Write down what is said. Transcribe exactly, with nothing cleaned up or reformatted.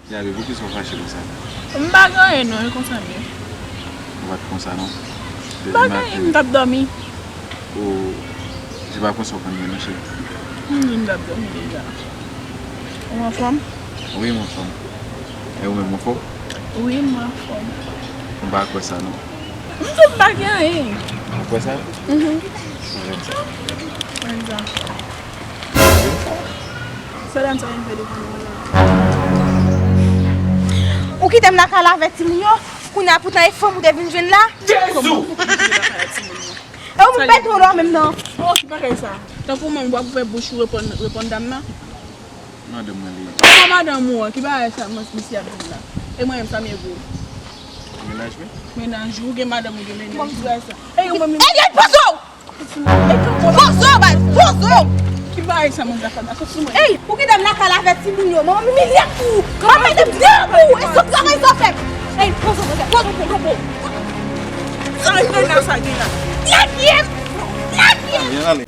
Gade, poukisa w fache konsa? M pa gen anyen non, e konsa m ye. Ou pa t konsa non. M pa gen anyen, m t ap dòmi. Ou, se pa konsa w konn ye non, cheri. M di m t ap dòmi deja. Ou anfòm? Wi, m anfòm. E ou menm, ou anfòm? Wi, m anfòm. M pa kwè sa non. M di m pa gen anyen. Ou kwè sa? Mhm. Mwen renmen sa. Mwen renmen sa. Sa dam sa vin fè devan nou la. Ou kite m lakay la avèk timoun yo, kounye a poutan e fanm ou te vin jwenn la. Kòman ou kite m lakay la timoun yo? E ou menm pèt ou lò menm non. Oh, ki bagay sa? Tankou menm w ap ouvè bouch ou reponn, reponn dam nan? Madanm mwen li ye. Kòman madanm ou an? Ki bagay sa mwen misye ap di la? E mwen menm sa m ye vre? Mennaj mwen? Mennaj ou, gen madanm ou, gen mennaj ou, ki bagay sa? E ou menm Eliel, poze w! Poze w, bay, poze w! Ki bagay sa mwen ap fè la? Soti sou mwen. Ey, ou kite m lakay la avèk timoun yo, mwen menm imilye pou ou. Mwen pa t ap di pou ou, e sot travay sa w fè. Ey, poze w, poze w, poze w, poze w. Sa gen la, sa gen la. Nèg ye! Nèg ye! Vyen ale.